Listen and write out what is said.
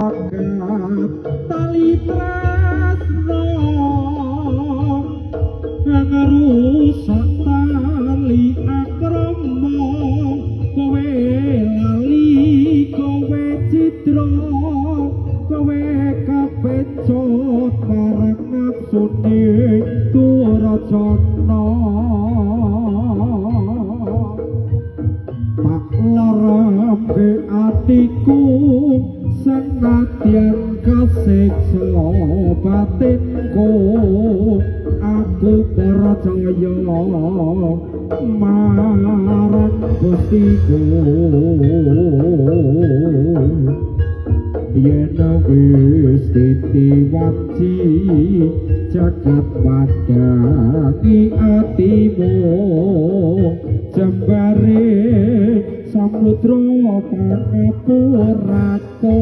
Pegat tali tresno, ngrusak tali akrama. Kowe lali, kowe cidra, kowe kepecut marang nafsune Durjana. Tak laremke atiku senadyan kesiksa batinku, aku percaya marang Gustiku. Yen wis titi wanci jagat madangi atimu, jembare samudra pangapuraku.